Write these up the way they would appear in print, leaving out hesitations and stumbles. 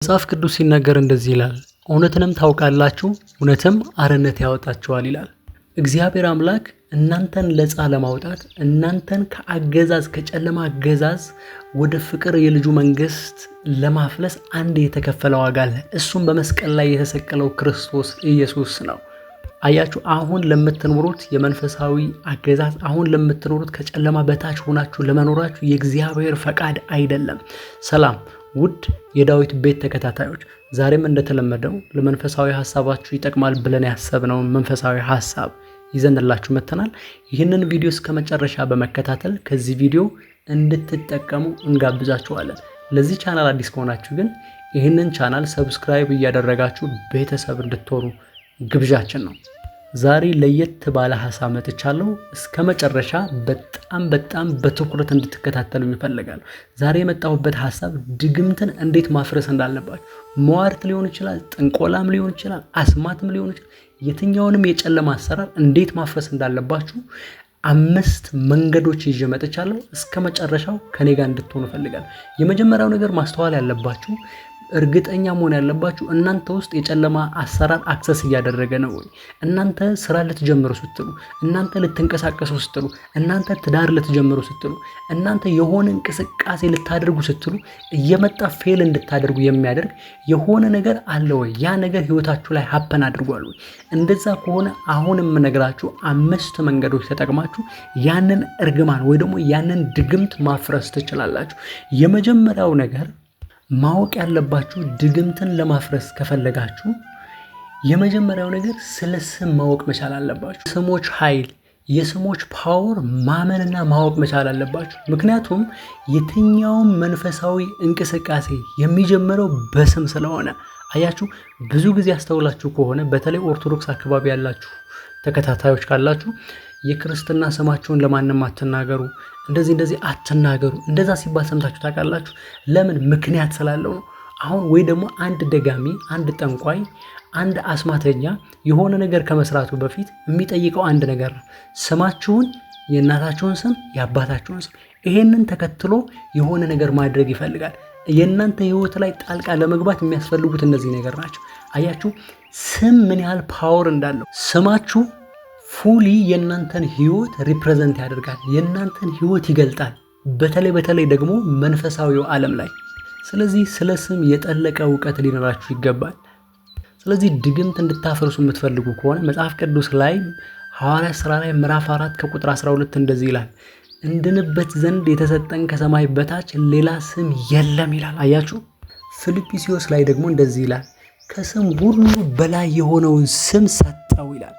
መጽሐፍ ቅዱስ ሲናገር እንደዚህ ይላል፣ እውነትንም ታውቃላችሁ፣ እውነትም አርነት ያወጣችኋል ይላል። እግዚአብሔር አምላክ እናንተን ነፃ ለማውጣት፣ እናንተን ከአገዛዝ፣ ከጨለማ አገዛዝ ወደ ፍቅር የልጁ መንግስት ለማፍለስ አንድ የተከፈለ ዋጋ አለ። እሱም በመስቀል ላይ የተሰቀለው ክርስቶስ ኢየሱስ ነው። አያችሁ፣ አሁን ለምትኖሩት የመንፈሳዊ አገዛዝ፣ አሁን ለምትኖሩት ከጨለማ በታች ሆናችሁ ለመኖራችሁ የእግዚአብሔር ፈቃድ አይደለም። ሰላም ውድ የዳዊት ቤት ተከታታዮች፣ ዛሬም እንደተለመደው ለመንፈሳዊ ሀሳባችሁ ይጠቅማል ብለን ያሰብነውን መንፈሳዊ ሀሳብ ይዘንላችሁ መጥተናል። ይህንን ቪዲዮ እስከ መጨረሻ በመከታተል ከዚህ ቪዲዮ እንድትጠቀሙ እንጋብዛችኋለን። ለዚህ ቻናል አዲስ ከሆናችሁ ግን ይህንን ቻናል subscribe እያደረጋችሁ ቤተሰብ እንድትሆኑ ግብዣችን ነው። ዛሬ ለየት ባለ ሀሳብ መጥቻለሁ። እስከ መጨረሻ በጣም በጣም በትኩረት እንድትከታተሉ ይፈልጋሉ። ዛሬ የመጣሁበት ሀሳብ ድግምትን እንዴት ማፍረስ እንዳለባችሁ፣ ሟርት ሊሆን ይችላል፣ ጥንቆላም ሊሆን ይችላል፣ አስማትም ሊሆን ይችላል። የትኛውንም የጨለማ አሰራር እንዴት ማፍረስ እንዳለባችሁ 5 መንገዶች ይዤ መጥቻለሁ። እስከ መጨረሻው ከኔ ጋር እንድትሆኑ እፈልጋለሁ። የመጀመሪያው ነገር ማስተዋል ያለባችሁ፣ እርግጠኛ መሆን ያለባችሁ እናንተ ውስጥ የጨለማ አሰራር access እያደረገ ነው ወይ? እናንተ ስራ ልትጀምሩ ስትሉ፣ እናንተ ልትንቀሳቀሱ ስትሉ፣ እናንተ ትዳር ልትጀምሩ ስትሉ፣ እናንተ የሆነ እንቅስቃሴ ልታደርጉ ስትሉ እየመጣ fail እንድታደርጉ የሚያደርግ የሆነ ነገር አለ ወይ? ያ ነገር ህይወታችሁ ላይ happen አድርጓል ወይ? እንደዛ ከሆነ አሁን የምነግራችሁ 5 መንገዶች ተጠቅማችሁ ያንን እርግማን ወይ ደግሞ ያንን ድግምት ማፍረስ ትችላላችሁ። የመጀመሪያው ነገር ማወቅ ያለባችሁ፣ ድግምትን ለማፍረስ ከፈለጋችሁ የመጀመሪያው ነገር ስለ ስም ማወቅ መቻል አለባችሁ። ስሞች ኃይል፣ የስሞች power ማመንና ማወቅ መቻል አለባችሁ። ምክንያቱም የትኛውም መንፈሳዊ እንቅስቃሴ የሚጀምረው በስም ስለሆነ። አያችሁ፣ ብዙ ጊዜ አስተውላችሁ ከሆነ፣ በተለይ ኦርቶዶክስ አካባቢ ያላችሁ ተከታታዮች ካላችሁ፣ የክርስትና ስማችሁን ለማንም አትናገሩ፣ እንደዚህ እንደዚህ አትናገሩ፣ እንደዛ ሲባል ሰምታችሁ ታውቃላችሁ። ለምን? ምክንያት ስላለው ነው። አሁን ወይ ደግሞ አንድ ደጋሚ፣ አንድ ጠንቋይ፣ አንድ አስማተኛ የሆነ ነገር ከመስራቱ በፊት የሚጠይቀው አንድ ነገር ነው። ስማችሁን፣ የእናታችሁን ስም፣ የአባታችሁን ስም። ይሄንን ተከትሎ የሆነ ነገር ማድረግ ይፈልጋል። የእናንተ ህይወት ላይ ጣልቃ ለመግባት የሚያስፈልጉት እነዚህ ነገር ናቸው። አያችሁ ስም ምን ያህል power እንዳለው። ስማችሁ fully የእናንተን ህይወት represent ያደርጋል፣ የእናንተን ህይወት ይገልጣል። በተለይ በተለይ ደግሞ መንፈሳዊው ዓለም ላይ። ስለዚህ ስለ ስም የጠለቀ እውቀት ሊኖራችሁ ይገባል። ስለዚህ ድግምት እንድታፈርሱ የምትፈልጉ ከሆነ መጽሐፍ ቅዱስ ላይ ሐዋርያ ሥራ ላይ ምዕራፍ 4 ከቁጥር 12 እንደዚህ ይላል፣ እንድንበት ዘንድ የተሰጠን ከሰማይ በታች ሌላ ስም የለም ይላል። አያችሁ፣ ፊልጵስዩስ ላይ ደግሞ እንደዚህ ይላል፣ ከስም ሁሉ በላይ የሆነውን ስም ሰጠው ይላል።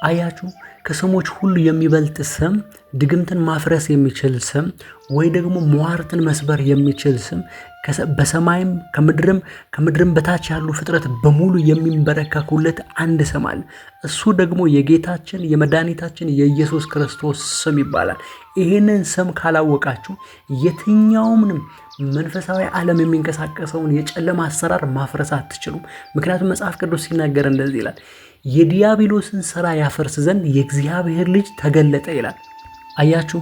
አያችሁ፣ ከስሞች ሁሉ የሚበልጥ ስም፣ ድግምትን ማፍረስ የሚችል ስም ወይ ደግሞ ሟርትን መስበር የሚችል ስም፣ በሰማይም ከምድርም ከምድርም በታች ያሉ ፍጥረት በሙሉ የሚንበረከኩለት አንድ ስም አለ። እሱ ደግሞ የጌታችን የመድኃኒታችን የኢየሱስ ክርስቶስ ስም ይባላል። ይህንን ስም ካላወቃችሁ የትኛውንም መንፈሳዊ ዓለም የሚንቀሳቀሰውን የጨለማ አሰራር ማፍረስ አትችሉም። ምክንያቱም መጽሐፍ ቅዱስ ሲናገር እንደዚህ ይላል፣ የዲያብሎስን ስራ ያፈርስ ዘንድ የእግዚአብሔር ልጅ ተገለጠ ይላል። አያችሁ፣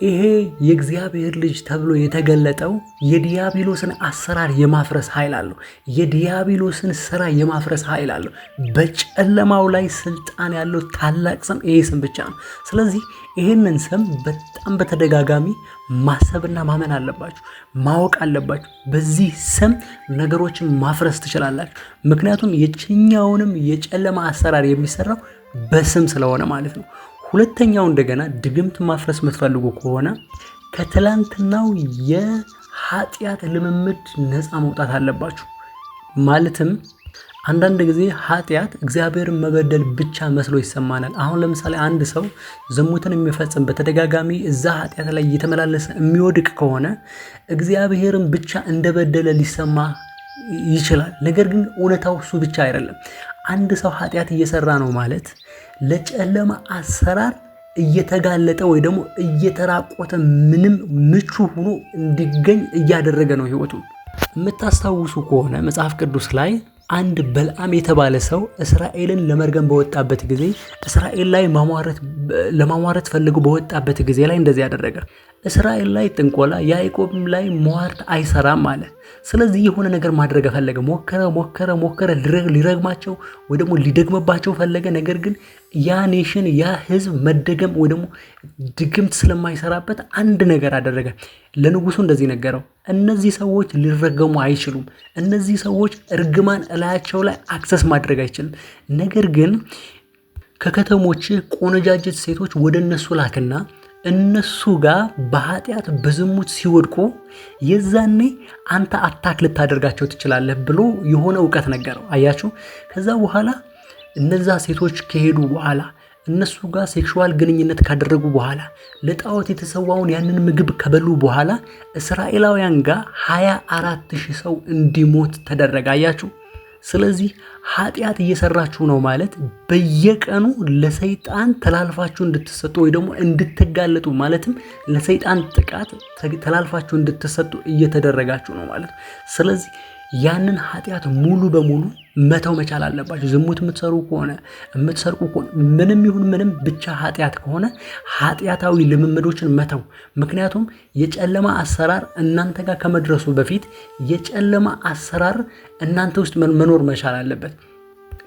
ይሄ የእግዚአብሔር ልጅ ተብሎ የተገለጠው የዲያብሎስን አሰራር የማፍረስ ኃይል አለው። የዲያብሎስን ስራ የማፍረስ ኃይል አለው። በጨለማው ላይ ስልጣን ያለው ታላቅ ስም ይሄ ስም ብቻ ነው። ስለዚህ ይሄንን ስም በጣም በተደጋጋሚ ማሰብና ማመን አለባችሁ፣ ማወቅ አለባችሁ። በዚህ ስም ነገሮችን ማፍረስ ትችላላችሁ። ምክንያቱም የትኛውንም የጨለማ አሰራር የሚሰራው በስም ስለሆነ ማለት ነው። ሁለተኛው እንደገና ድግምት ማፍረስ የምትፈልጉ ከሆነ ከትላንትናው የኃጢአት ልምምድ ነፃ መውጣት አለባችሁ። ማለትም አንዳንድ ጊዜ ኃጢአት እግዚአብሔርን መበደል ብቻ መስሎ ይሰማናል። አሁን ለምሳሌ አንድ ሰው ዝሙትን የሚፈጽም፣ በተደጋጋሚ እዛ ኃጢአት ላይ እየተመላለሰ የሚወድቅ ከሆነ እግዚአብሔርን ብቻ እንደበደለ ሊሰማ ይችላል። ነገር ግን እውነታው እሱ ብቻ አይደለም። አንድ ሰው ኃጢአት እየሰራ ነው ማለት ለጨለማ አሰራር እየተጋለጠ ወይ ደግሞ እየተራቆተ፣ ምንም ምቹ ሆኖ እንዲገኝ እያደረገ ነው ህይወቱ። የምታስታውሱ ከሆነ መጽሐፍ ቅዱስ ላይ አንድ በልዓም የተባለ ሰው እስራኤልን ለመርገም በወጣበት ጊዜ፣ እስራኤል ላይ ለማሟረት ፈልጎ በወጣበት ጊዜ ላይ እንደዚህ ያደረገ፣ እስራኤል ላይ ጥንቆላ፣ ያዕቆብም ላይ ሟርት አይሰራም አለ። ስለዚህ የሆነ ነገር ማድረግ ፈለገ። ሞከረ፣ ሞከረ፣ ሞከረ፣ ሊረግማቸው ወይ ደግሞ ሊደግምባቸው ፈለገ። ነገር ግን ያ nation፣ ያ ህዝብ መደገም ወይ ደግሞ ድግምት ስለማይሰራበት አንድ ነገር አደረገ። ለንጉሱ እንደዚህ ነገረው፣ እነዚህ ሰዎች ሊረገሙ አይችሉም። እነዚህ ሰዎች እርግማን እላያቸው ላይ access ማድረግ አይችልም። ነገር ግን ከከተሞች ቆነጃጅት ሴቶች ወደ እነሱ ላክና እነሱ ጋር በኃጢአት በዝሙት ሲወድቁ የዛኔ አንተ attack ልታደርጋቸው ትችላለህ ብሎ የሆነ እውቀት ነገረው። አያችሁ። ከዛ በኋላ እነዛ ሴቶች ከሄዱ በኋላ፣ እነሱ ጋር sexual ግንኙነት ካደረጉ በኋላ፣ ለጣዖት የተሰዋውን ያንን ምግብ ከበሉ በኋላ እስራኤላውያን ጋር 24,000 ሰው እንዲሞት ተደረገ። አያችሁ። ስለዚህ ኃጢአት እየሰራችሁ ነው ማለት በየቀኑ ለሰይጣን ተላልፋችሁ እንድትሰጡ ወይ ደግሞ እንድትጋለጡ፣ ማለትም ለሰይጣን ጥቃት ተላልፋችሁ እንድትሰጡ እየተደረጋችሁ ነው ማለት ነው። ስለዚህ ያንን ኃጢአት ሙሉ በሙሉ መተው መቻል አለባችሁ። ዝሙት የምትሰሩ ከሆነ፣ የምትሰርቁ ከሆነ፣ ምንም ይሁን ምንም ብቻ ኃጢአት ከሆነ ኃጢአታዊ ልምምዶችን መተው። ምክንያቱም የጨለማ አሰራር እናንተ ጋር ከመድረሱ በፊት የጨለማ አሰራር እናንተ ውስጥ መኖር መቻል አለበት።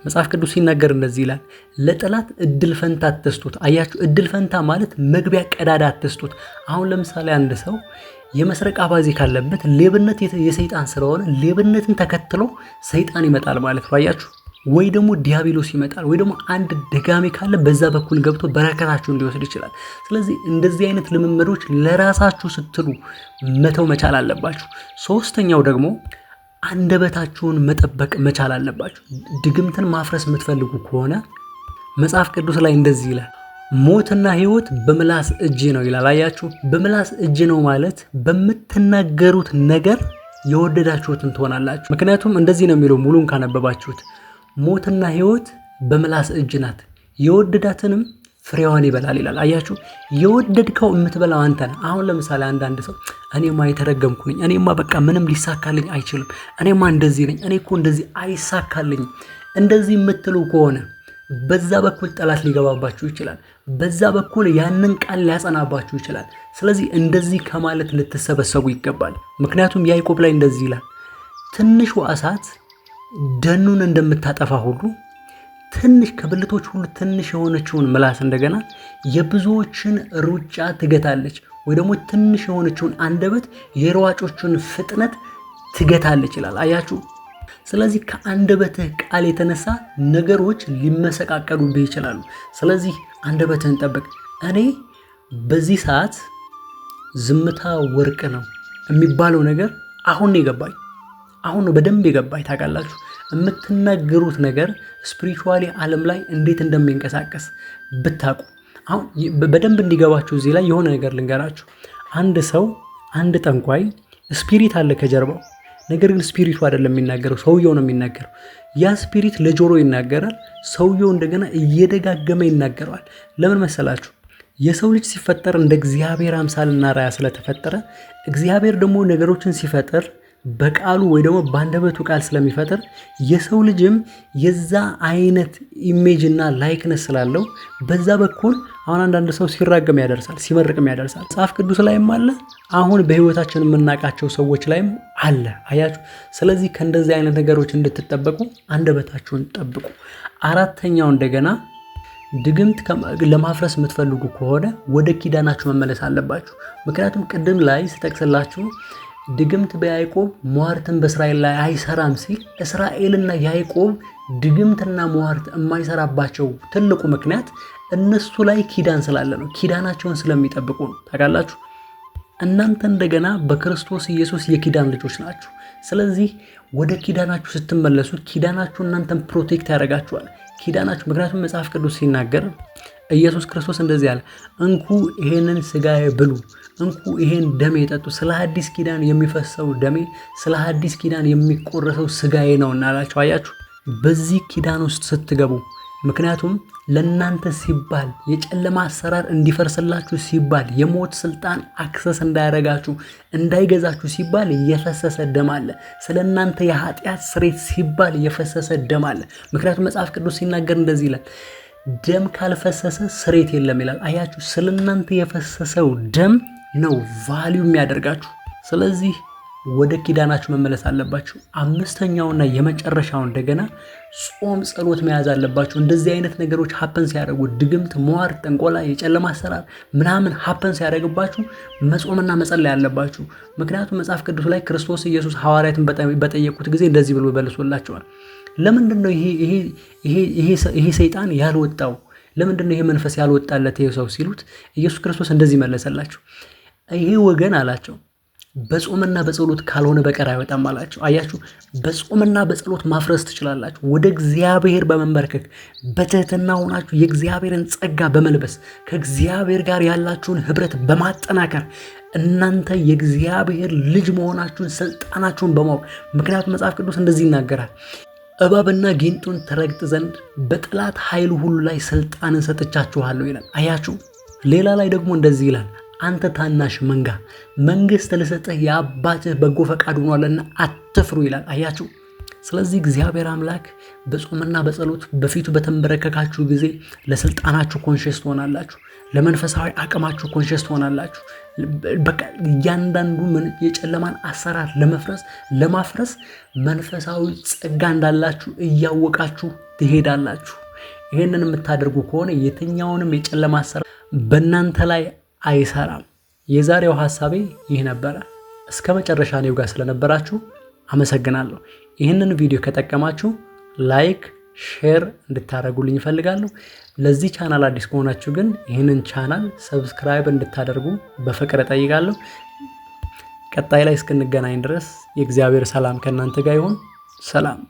መጽሐፍ ቅዱስ ሲናገር እንደዚህ ይላል፣ ለጠላት እድል ፈንታ አትስጡት። አያችሁ፣ እድል ፈንታ ማለት መግቢያ ቀዳዳ አትስጡት። አሁን ለምሳሌ አንድ ሰው የመስረቅ አባዜ ካለበት፣ ሌብነት የሰይጣን ስለሆነ ሌብነትን ተከትሎ ሰይጣን ይመጣል ማለት ነው። አያችሁ፣ ወይ ደግሞ ዲያብሎስ ይመጣል፣ ወይ ደግሞ አንድ ደጋሚ ካለ በዛ በኩል ገብቶ በረከታችሁን ሊወስድ ይችላል። ስለዚህ እንደዚህ አይነት ልምምዶች ለራሳችሁ ስትሉ መተው መቻል አለባችሁ። ሶስተኛው ደግሞ አንደበታችሁን መጠበቅ መቻል አለባችሁ። ድግምትን ማፍረስ የምትፈልጉ ከሆነ መጽሐፍ ቅዱስ ላይ እንደዚህ ይላል፣ ሞትና ሕይወት በምላስ እጅ ነው ይላል። አያችሁ፣ በምላስ እጅ ነው ማለት በምትናገሩት ነገር የወደዳችሁትን ትሆናላችሁ። ምክንያቱም እንደዚህ ነው የሚለው፣ ሙሉን ካነበባችሁት፣ ሞትና ሕይወት በምላስ እጅ ናት፣ የወደዳትንም ፍሬዋን ይበላል ይላል። አያችሁ፣ የወደድከው የምትበላው አንተ ነህ። አሁን ለምሳሌ አንዳንድ ሰው እኔማ የተረገምኩ ነኝ፣ እኔማ በቃ ምንም ሊሳካልኝ አይችልም፣ እኔማ እንደዚህ ነኝ፣ እኔ እኮ እንደዚህ አይሳካልኝም፣ እንደዚህ የምትሉ ከሆነ በዛ በኩል ጠላት ሊገባባችሁ ይችላል። በዛ በኩል ያንን ቃል ሊያጸናባችሁ ይችላል። ስለዚህ እንደዚህ ከማለት ልትሰበሰቡ ይገባል። ምክንያቱም ያዕቆብ ላይ እንደዚህ ይላል፣ ትንሿ እሳት ደኑን እንደምታጠፋ ሁሉ ትንሽ ከብልቶች ሁሉ ትንሽ የሆነችውን ምላስ እንደገና የብዙዎችን ሩጫ ትገታለች፣ ወይ ደግሞ ትንሽ የሆነችውን አንደበት የሯጮችን ፍጥነት ትገታለች ይላል። አያችሁ። ስለዚህ ከአንደበትህ ቃል የተነሳ ነገሮች ሊመሰቃቀሉብህ ይችላሉ። ስለዚህ አንደበትህን ጠብቅ። እኔ በዚህ ሰዓት ዝምታ ወርቅ ነው የሚባለው ነገር አሁን ነው የገባኝ። አሁን ነው በደንብ የገባኝ። ታውቃላችሁ፣ የምትናገሩት ነገር spiritually ዓለም ላይ እንዴት እንደሚንቀሳቀስ ብታውቁ። አሁን በደንብ እንዲገባችሁ እዚህ ላይ የሆነ ነገር ልንገራችሁ። አንድ ሰው፣ አንድ ጠንቋይ spirit አለ ከጀርባው። ነገር ግን spirit ኡ አይደለም የሚናገረው፣ ሰውየው ነው የሚናገረው። ያ spirit ለጆሮ ይናገራል፣ ሰውየው እንደገና እየደጋገመ ይናገረዋል። ለምን መሰላችሁ? የሰው ልጅ ሲፈጠር እንደ እግዚአብሔር አምሳልና አርአያ ስለተፈጠረ፣ እግዚአብሔር ደግሞ ነገሮችን ሲፈጥር በቃሉ ወይ ደግሞ በአንደበቱ ቃል ስለሚፈጥር፣ የሰው ልጅም የዛ አይነት image እና likeness ስላለው በዛ በኩል አሁን አንዳንድ ሰው ሲራገም ያደርሳል፣ ሲመርቅም ያደርሳል። መጽሐፍ ቅዱስ ላይም አለ፣ አሁን በህይወታችን የምናውቃቸው ሰዎች ላይም አለ። አያችሁ። ስለዚህ ከእንደዚህ አይነት ነገሮች እንድትጠበቁ አንደበታችሁን ጠብቁ። አራተኛው እንደገና ድግምት ለማፍረስ የምትፈልጉ ከሆነ ወደ ኪዳናችሁ መመለስ አለባችሁ። ምክንያቱም ቅድም ላይ ስጠቅስላችሁ ድግምት በያዕቆብ ሟርትን በእስራኤል ላይ አይሰራም ሲል፣ እስራኤልና ያዕቆብ ድግምትና ሟርት የማይሰራባቸው ትልቁ ምክንያት እነሱ ላይ ኪዳን ስላለ ነው። ኪዳናቸውን ስለሚጠብቁ ነው። ታውቃላችሁ፣ እናንተ እንደገና በክርስቶስ ኢየሱስ የኪዳን ልጆች ናችሁ። ስለዚህ ወደ ኪዳናችሁ ስትመለሱ ኪዳናችሁ እናንተን protect ያደርጋችኋል። ኪዳናችሁ፣ ምክንያቱም መጽሐፍ ቅዱስ ሲናገር ኢየሱስ ክርስቶስ እንደዚህ አለ፣ እንኩ ይሄንን ስጋዬ ብሉ፣ እንኩ ይሄን ደሜ ጠጡ፣ ስለ አዲስ ኪዳን የሚፈሰው ደሜ፣ ስለ አዲስ ኪዳን የሚቆረሰው ስጋዬ ነው አላቸው። አያችሁ፣ በዚህ ኪዳን ውስጥ ስትገቡ ምክንያቱም ለእናንተ ሲባል፣ የጨለማ አሰራር እንዲፈርስላችሁ ሲባል፣ የሞት ስልጣን access እንዳያረጋችሁ፣ እንዳይገዛችሁ ሲባል የፈሰሰ ደም አለ። ስለ እናንተ የኃጢአት ስርየት ሲባል የፈሰሰ ደም አለ። ምክንያቱም መጽሐፍ ቅዱስ ሲናገር እንደዚህ ይላል፣ ደም ካልፈሰሰ ስርየት የለም ይላል። አያችሁ፣ ስለ እናንተ የፈሰሰው ደም ነው value የሚያደርጋችሁ። ስለዚህ ወደ ኪዳናችሁ መመለስ አለባችሁ። አምስተኛውና የመጨረሻው እንደገና ጾም፣ ጸሎት መያዝ አለባችሁ። እንደዚህ አይነት ነገሮች happen ሲያደርጉ፣ ድግምት፣ ሟርት፣ ጥንቆላ፣ የጨለማ አሰራር ምናምን happen ሲያደርግባችሁ መጾምና መጸለይ አለባችሁ። ምክንያቱም መጽሐፍ ቅዱስ ላይ ክርስቶስ ኢየሱስ ሐዋርያትን በጠየቁት ጊዜ እንደዚህ ብሎ መልሶላቸዋል። ለምንድን ነው ይሄ ሰይጣን ያልወጣው? ለምንድን ነው ይሄ መንፈስ ያልወጣለት ይሄ ሰው ሲሉት ኢየሱስ ክርስቶስ እንደዚህ መለሰላቸው። ይሄ ወገን አላቸው በጾምና በጸሎት ካልሆነ በቀር አይወጣም አላቸው። አያችሁ፣ በጾምና በጸሎት ማፍረስ ትችላላችሁ። ወደ እግዚአብሔር በመንበርከክ፣ በትህትና ሆናችሁ የእግዚአብሔርን ጸጋ በመልበስ፣ ከእግዚአብሔር ጋር ያላችሁን ህብረት በማጠናከር፣ እናንተ የእግዚአብሔር ልጅ መሆናችሁን፣ ስልጣናችሁን በማወቅ። ምክንያቱም መጽሐፍ ቅዱስ እንደዚህ ይናገራል፣ እባብና ጊንጡን ትረግጥ ዘንድ በጠላት ኃይል ሁሉ ላይ ስልጣንን ሰጥቻችኋለሁ ይላል። አያችሁ፣ ሌላ ላይ ደግሞ እንደዚህ ይላል፣ አንተ ታናሽ መንጋ፣ መንግስት ልሰጥህ የአባትህ በጎ ፈቃድ ሆኗልና አትፍሩ ይላል። አያችሁ። ስለዚህ እግዚአብሔር አምላክ በጾምና በጸሎት በፊቱ በተንበረከካችሁ ጊዜ ለስልጣናችሁ conscious ትሆናላችሁ። ለመንፈሳዊ አቅማችሁ conscious ትሆናላችሁ። በቃ እያንዳንዱ የጨለማን አሰራር ለመፍረስ ለማፍረስ መንፈሳዊ ጸጋ እንዳላችሁ እያወቃችሁ ትሄዳላችሁ። ይህንን የምታደርጉ ከሆነ የትኛውንም የጨለማ አሰራር በእናንተ ላይ አይሰራም። የዛሬው ሀሳቤ ይህ ነበረ። እስከ መጨረሻ እኔው ጋር ስለነበራችሁ አመሰግናለሁ። ይህንን ቪዲዮ ከጠቀማችሁ like፣ share እንድታደርጉልኝ እፈልጋለሁ። ለዚህ ቻናል አዲስ ከሆናችሁ ግን ይህንን channel subscribe እንድታደርጉ በፍቅር እጠይቃለሁ። ቀጣይ ላይ እስክንገናኝ ድረስ የእግዚአብሔር ሰላም ከእናንተ ጋር ይሁን። ሰላም።